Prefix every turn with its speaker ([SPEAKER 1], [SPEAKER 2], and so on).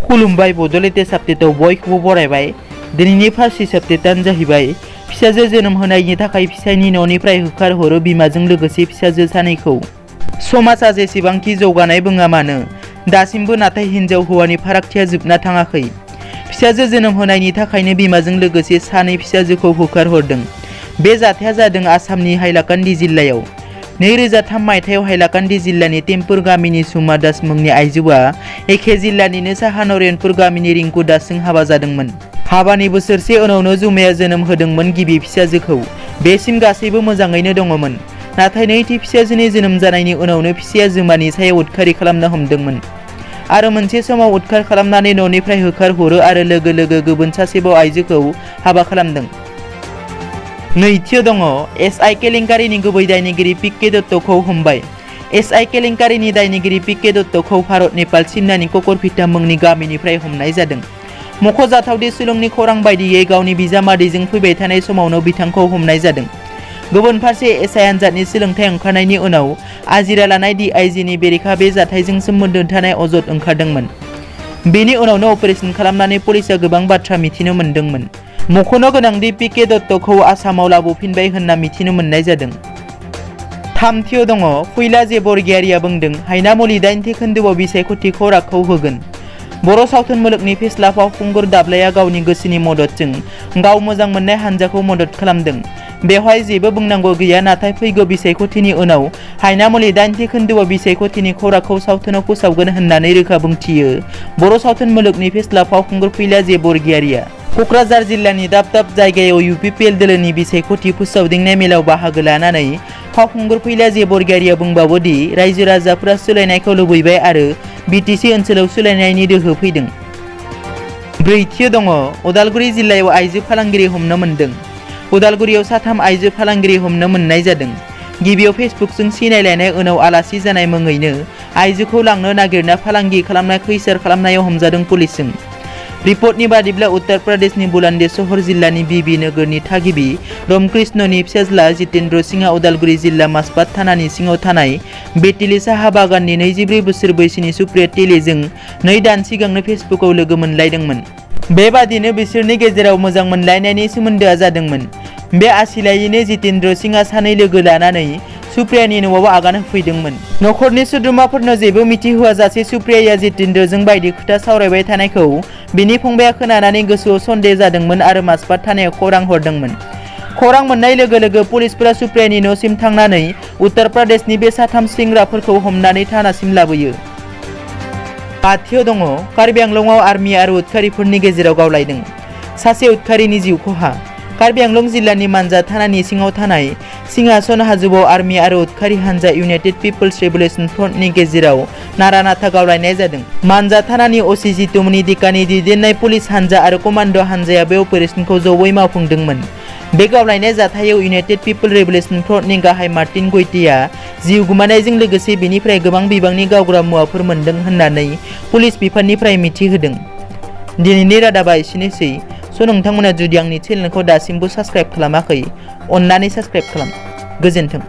[SPEAKER 1] खुलुमबाय बड'लेण्ड आपडेटआव बयखौबो बरायबाय। दिनैनि फार्स्ट आपडेटआनो जाहैबाय फिसाजो जोनोम होनायनि थाखाय फिसायनि न'निफ्राय होखारहरो बिमाजों लोगोसे फिसाजो सानैखौ। समाजा जेसेबांखि जौगानाय बुङा मानो दासिमबो नाथाय हिनजाव हौवानि फारागथिया जोबना थाङाखै। फिसाजो जोनोम होनायनि थाखायनो बिमाजों लोगोसे सानै फिसाजोखौ होखारहरदों। बे जाथाया जादों आसामनि हाइलाकान्दि जिल्लायाव। 2003 मायथाइयाव हाइलाकान्दि जिल्लानि टेम्पुर गामिनि सुमा दास मुंनि आइजोआ एखे जिल्लानिनो साहा नरेनपुर गामिनि रिंकु दासजों हाबा जादोंमोन। हाबानि बोसोरसे उनावनो जुमाया जोनोम होदोंमोन गिबि फिसाजोखौ। बेसिम गासैबो मोजाङैनो दङमोन। नाथाय नैथि फिसाजोनि जोनोम जानायनि उनावनो फिसाया जुमानि सायाव उदखारि खालामनो हमदोंमोन आरो मोनसे समाव उदखार खालामनानै न'निफ्राय होखारहरो आरो लोगो लोगो गुबुन सासेबाव आइजोखौ हाबा खालामदों। नैथियाव दङ एसआइ केलेंकारिनि गुबै दायनिगिरि पिके दत्तखौ हमबाय। एसआइ केलेंकारिनि दायनिगिरि पिके दत्तखौ भारत नेपाल सिमनानि ककरभिटा मुंनि गामिनिफ्राय हमनाय जादों। मख'जाथावदि सुलुंनि खौरां बायदियै गावनि बिजामादैजों फैबाय थानाय समावनो बिथांखौ हमनाय जादों। गुबुन फारसे एसआइ आनजादनि सोलोंथाइ ओंखारनायनि उनाव आजिरा लानाय डिआइजिनि बेरेखा बे जाथायजों सोमोन्दो थानाय अजद ओंखारदोंमोन। बेनि उनावनो अपारेशन खालामनानै पुलिसआ गोबां बाथ्रा मिथिनो मोन्दोंमोन। मख'नो गोनांदि पिके दत्तखौ आसामाव लाबोफिनबाय होनना मिथिनो मोननाय जादों। थामथियाव दङ फैला जे बरगयारिया बुंदों हायनामुलि 8थि खोन्दोआव बिसायख'थि खौरांखौ होगोन। बर' सावथुन मुलुगनि फेस्ला फावखुंगुर दाब्लाया गावनि गोसोनि मददजों गाव मोजां मोननाय हानजाखौ मदद खालामदों। बेवहाय जेबो बुंनांगौ गैया, नाथाय फैगौ बिसायख'थिनि उनाव हायनामुलि 8थि खोन्दोआव बिसायख'थिनि खौरांखौ सावथुनाव फोसावगोन होननानै रोखा बुंथियो बर' सावथुन मुलुगनि फेस्ला फावखुंगुर फैला जे बरगयारिया। क'क्राझार जिल्लानि दाब दाब जायगायाव इउपिपिएल दोलोनि बिसायख'थि फोसावदिंनाय मेलाव बाहागो लानानै फावखुंगुर फैला जे बरगयारिया बुंबावो दि रायजो राजाफोरा सोलायनायखौ लुबैबाय आरो बिटिसि ओनसोलाव सोलायनायनि दोहौ फैदों। ब्रैथियाव दङ उदालगुरि जिल्लायाव आइजो फालांगिरि हमनो मोन्दों। उदालगुरियाव साथाम आइजो फालांगिरि हमनो मोननाय जादों। गिबियाव फेसबुकजों सिनायलायनाय उनाव आलासि जानाय मुङैनो आइजोखौ लांनो नागिरना फालांगि खालामनाय खैसार खालामनायाव हमजादों पुलिसजों। रिपर्टनि बादिब्ला उत्तर प्रदेशनि बुलन्दे सहर जिल्लानि बिबि नोगोरनि थागिबि रमकृष्णनि फिसाज्ला जितेन्द्र सिंहआ उदालगुरि जिल्ला मासबाद थानानि सिङाव थानाय बेतिलि साहा बागाननि 24 बोसोर बैसोनि सुप्रिया टेलिजों 2 दान सिगांनो फेसबुकआव लोगो मोनलायदोंमोन। बेबादिनो बिसोरनि गेजेराव मोजां मोनलायनायनि सोमोन्दोआ जादोंमोन। बे आसिलायैनो जितेन्द्र सिंहआ सानै लोगो लानानै सुप्रियानि न'आव आगान होफैदोंमोन। नखरनि सोद्रोमाफोरनो जेबो मिथिहोआजासे सुप्रियाया जितेन्द्रजों बायदि खोथा सावरायबाय थानायखौ बिनि फंबाया खोनानानै गोसोआव सन्देह जादोंमोन आरो मासबाद थानायाव खौरां हरदोंमोन। खौरां मोननाय लोगो लोगो पुलिसफोरा सुप्रियानि न'सिम थांनानै उत्तर प्रदेशनि बे साथाम सेंग्राफोरखौ हमनानै थानासिम लाबोयो। बाथियाव दङ कार्बि आंलंआव आर्मि आरो उदखारिफोरनि गेजेराव गावलायदों। सासे उदखारिनि जिउ खहा। कार्बि आंलं जिल्लानि मानजा थानानि सिङाव थानाय सिंहासन हाजोआव आर्मि आरो उदखारि हानजा इउनाइटेड पिपल्स रेभुलेसन फ्रन्टनि गेजेराव नारा-नाथा गावलायनाय जादों। मानजा थानानि असि जितुमनि दिकानि दैदेननाय पुलिस हानजा आरो कमान्ड' हानजाया बे अपारेशनखौ जयै मावफुंदोंमोन। बे गावलायनाय जाथायाव इउनाइटेड पिपल रेभुलेसन फ्रन्टनि गाहाय मार्टिन गयटिया जिउ गोमानायजों लोगोसे बेनिफ्राय गोबां बिबांनि गावग्रा मुवाफोर मोनदों होननानै पुलिस बिफाननिफ्राय मिथिहोदों। दिनैनि रादाबा एसेनोसै। नोंथांमोना जुदि आंनि चेनेलखौ दासिमबो साबस्क्राइब खालामाखै, अन्नानै साबस्क्राइब खालाम। गोजोन्थों।